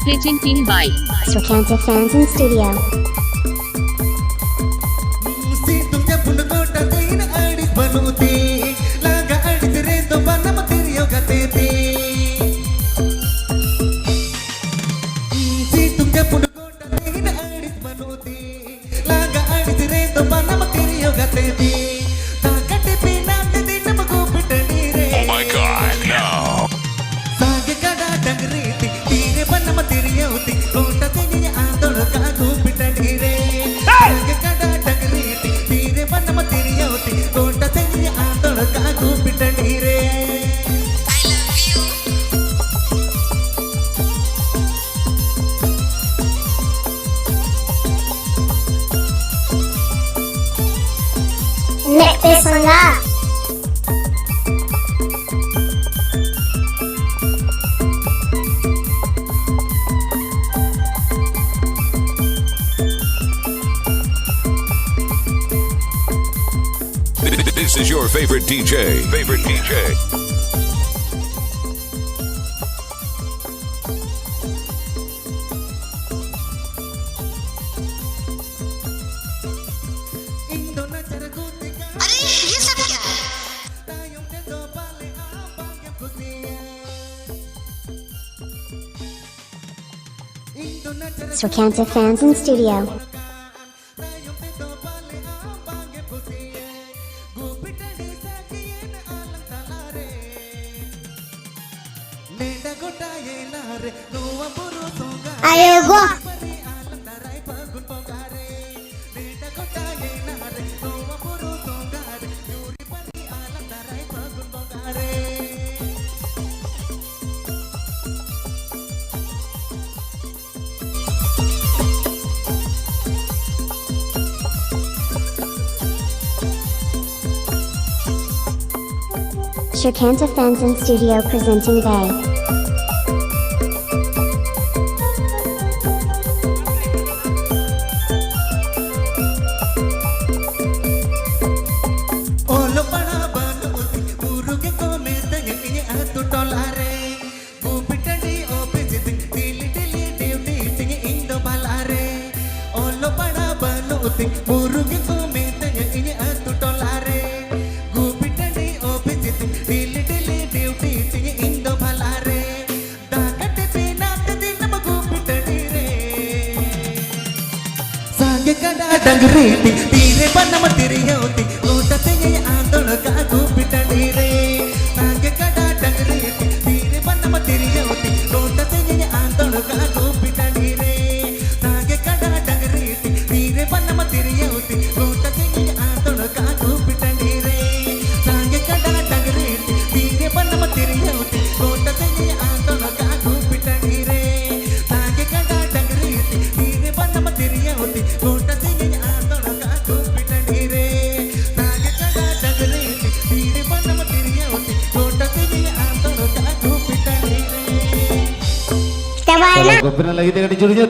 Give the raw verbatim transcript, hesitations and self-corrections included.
Presenting by Srikanta Fans in Studio. ᱥᱤᱛᱩᱝ ᱡᱟᱹᱯᱩᱫ ᱜᱚᱴᱟ ᱫᱤᱱ ᱟᱹᱲᱤᱥ ᱵᱟᱹᱱᱩᱜ ᱛᱤᱧ, ᱞᱟᱸᱜᱟ ᱟᱹᱲᱤᱥ ᱨᱮᱫᱚ ᱵᱟᱱᱟᱢ ᱛᱤᱨᱭᱳ ᱜᱟᱛᱮ ᱛᱤᱧ᱾ ᱥᱤᱛᱩᱝ ᱡᱟᱹᱯᱩᱫ ᱜᱚᱴᱟ ᱫᱤᱱ ᱟᱹᱲᱤᱥ ᱵᱟᱹᱱᱩᱜ ᱛᱤᱧ, ᱞᱟᱸᱜᱟ ᱟᱹᱲᱤᱥ ᱨᱮᱫᱚ ᱵᱟᱱᱟᱢ ᱛᱤᱨᱭᱳ ᱜᱟᱛᱮ ᱛᱤᱧ᱾ ᱫᱟᱜ ᱠᱟᱹᱴᱤᱡ ᱯᱮ ᱱᱟᱢ ᱫᱤᱱᱟᱹᱢ ᱜᱩᱯᱤ ᱴᱟᱺᱰᱤ ᱨᱮ᱾ Oh my God, no. ᱥᱟᱸᱜᱮ ᱠᱟᱰᱟ ᱰᱟᱝᱨᱤ ᱛᱤ, ᱛᱤᱨᱮ ᱵᱟᱱᱟᱢ ᱛᱤᱨᱭᱳ ᱛᱤ, ᱜᱚᱴᱟ ᱛᱮᱧ ᱟᱸᱫᱳᱲ ᱠᱟᱜᱼᱟ ᱜᱩᱯᱤ ᱴᱟᱺᱰᱤ ᱨᱮ᱾ ᱥᱟᱸᱜᱮ ᱠᱟᱰᱟ ᱰᱟᱝᱨᱤ ᱛᱤ, ᱛᱤᱨᱮ ᱵᱟᱱᱟᱢ ᱛᱤᱨᱭᱳ ᱛᱤ, ᱜᱚᱴᱟ ᱛᱮᱧ ᱟᱸᱫᱳᱲ ᱠᱟᱜᱼᱟ ᱜᱩᱯᱤ ᱴᱟᱺᱰᱤ ᱨᱮ᱾ ᱢᱮᱫ ᱯᱮ ᱥᱟᱸᱜᱟ᱾ This is your favorite D J. Favorite D J. ᱤᱧ ᱫᱚ ᱱᱟᱪᱟᱨ ᱜᱩᱛᱤ ᱠᱟᱱ ᱟᱨᱮ, ᱤᱭᱟᱹ ᱥᱟᱵ ᱠᱮᱫᱟ᱾ ᱛᱟᱭᱚᱢ ᱛᱮᱫᱚ ᱵᱟᱞᱮ ᱟᱢ ᱵᱟᱝ ᱮᱢ ᱠᱩᱥᱤᱭᱟᱜ᱾ ᱤᱧ ᱫᱚ ᱱᱟᱪᱟᱨ Srikanta Fans in Studio. ᱛᱟᱭᱚᱢ ᱛᱮᱫᱚ ᱵᱟᱞᱮ ᱟᱢ ᱵᱟᱝ ᱮᱢ ᱠᱩᱥᱤᱭᱟᱜ᱾ ᱜᱩᱯᱤ ᱴᱟᱺᱰᱤ ᱥᱟᱹᱠᱷᱤᱭᱮᱱ ᱟᱞᱟᱝ ᱛᱟᱞᱟᱨᱮ᱾ ᱱᱮᱰᱟ ᱜᱚᱴᱟᱭᱮᱱᱟ ᱨᱮ ᱱᱚᱣᱟ ᱵᱩᱨᱩ ᱥᱚᱸᱜᱷᱟ᱾ ᱟᱭᱳ ᱜᱚ᱾ ᱯᱟᱹᱨᱤ ᱟᱞᱟᱝ ᱫᱟᱨᱟᱭ ᱯᱷᱟᱹᱜᱩᱱ ᱵᱚᱸᱜᱟ ᱨᱮ᱾ ᱱᱮᱰᱟ ᱜᱚᱴᱟᱭᱮᱱᱟ ᱨᱮ ᱱᱚᱣᱟ ᱵᱩᱨᱩ ᱥᱚᱸᱜᱷᱟ ᱨᱮ᱾ ᱡᱩᱨᱤ ᱯᱟᱹᱨᱤ ᱟᱞᱟᱝ ᱫᱟᱨᱟᱭ ᱯᱷᱟᱹᱜᱩᱱ ᱵᱚᱸᱜᱟ ᱨᱮ᱾ Srikanta Fans in Studio presenting by ᱚᱞᱚᱜ ᱯᱟᱲᱦᱟᱣ ᱵᱟᱹᱱᱩᱜ ᱛᱤᱧ, ᱵᱩᱨᱩ ᱜᱮᱠᱚ ᱢᱮᱛᱟᱹᱧᱟ ᱤᱧ ᱟᱹᱛᱩ ᱴᱚᱞᱟ ᱨᱮ᱾ ᱜᱩᱯᱤ ᱴᱟᱺᱰᱤ ᱚᱯᱷᱤᱥ ᱛᱤᱧ, ᱰᱮᱞᱤ ᱰᱮᱞᱤ ᱛᱤᱧ ᱵᱩᱨᱩ ᱜᱮᱠᱚ ᱢᱮᱛᱟᱹᱧᱟ ᱤᱧ ᱟᱹᱛᱩ ᱴᱚᱞᱟ ᱨᱮ᱾ ᱜᱩᱯᱤ ᱴᱟᱺᱰᱤ ᱚᱯᱷᱤᱥ ᱛᱤᱧ ᱰᱮᱞᱤ ᱰᱮᱞᱤ ᱰᱤᱭᱩᱴᱤ ᱛᱤᱧ ᱤᱧ ᱫᱚ ᱵᱷᱟᱞᱟ ᱨᱮ᱾ ᱫᱟᱜ ᱠᱟᱛᱮ ᱯᱮᱱᱟᱛᱮ ᱫᱤᱱᱟᱹᱢ ᱜᱩᱯᱤ ᱴᱟᱺᱰᱤ ᱨᱮ᱾ ᱥᱟᱸᱜᱮ ᱠᱟᱰᱟ ᱰᱟᱝᱨᱤ ᱛᱤᱧ ᱛᱤᱨᱮ ᱵᱟᱱᱟᱢ ᱛᱤᱨᱭᱳ ᱛᱤᱧ ᱜᱚᱴᱟ ᱛᱮᱧ ᱟᱸᱫᱳᱲ ᱠᱟᱜᱼᱟ ᱜᱩᱯᱤ ᱴᱟᱺᱰᱤ ᱨᱮ᱾ ᱥᱟᱸᱜᱮ ᱠᱟᱰᱟ ᱰᱟᱝᱨᱤ ᱛᱤᱧ ᱛᱤᱨᱮ ᱵᱟᱱᱟᱢ ᱛᱤᱨᱭᱳ ᱛᱤᱧ ᱜᱚᱴᱟ ᱛᱮᱧ ᱟᱸᱫᱳᱲ ᱠᱟᱜᱼᱟ ᱜᱩᱯᱤ ᱴᱟᱺᱰᱤ ᱨᱮ᱾ ᱥᱟᱸᱜᱮ ᱠᱟᱰᱟ ᱰᱟᱝᱨᱤ ᱛᱤᱧ ᱛᱤᱨᱮ ᱵᱟᱱᱟᱢ ᱛᱤᱨᱭᱳ ᱛᱤᱧ ᱜᱚᱴᱟ ᱛᱮᱧ ᱟᱸᱫᱳᱲ ᱠᱟᱜᱼᱟ ᱜᱩᱯᱤ ᱴᱟᱺᱰᱤ ᱨᱮ᱾ ᱥᱟᱸᱜᱮ ᱠᱟᱰᱟ ᱰᱟᱝᱨᱤ ᱛᱤᱧ ᱛᱤᱨᱮ ᱵᱟᱱᱟᱢ ᱛᱤᱨᱭᱳ ᱛᱤᱧ ᱜᱚᱴᱟ ᱛᱮᱧ ᱟᱸᱫᱳᱲ ᱠᱟᱜᱼᱟ ᱜᱩᱯᱤ ᱴᱟᱺᱰᱤ ᱨᱮ᱾ ᱥᱟᱸᱜᱮ ᱠᱟᱰᱟ ᱰᱟᱝᱨᱤ ᱛᱤᱧ ᱛᱤᱨᱮ ᱵᱟᱱᱟᱢ ᱛᱤᱨᱭᱳ ᱛᱤᱧ ᱜᱚᱴᱟ ᱛᱮᱧ ᱟᱸᱫᱳᱲ ᱠᱟᱜᱼᱟ ᱜᱩᱯᱤ ᱴᱟᱺᱰᱤ ᱨᱮ᱾ ᱥᱟᱸᱜᱮ ᱠᱟᱰᱟ ᱰᱟᱝᱨᱤ ᱛᱤᱧ ᱛᱤᱨᱮ ᱵᱟᱱᱟᱢ ᱛᱤᱨᱭᱳ ᱛᱤᱧ ᱜᱚᱴᱟ ᱛᱮᱧ ᱟᱸᱫᱳᱲ ᱠᱟᱜᱼᱟ ᱜᱩᱯᱤ ᱴᱟᱺᱰᱤ ᱨᱮ᱾ ᱪᱟᱵᱟᱭᱮᱱᱟ᱾ ᱜᱚᱯᱤᱱᱟᱜ ᱞᱟᱹᱜᱤᱫ ᱛᱮ ᱠᱟᱹᱴᱤᱡ ᱡᱳᱨ ᱧᱚᱜ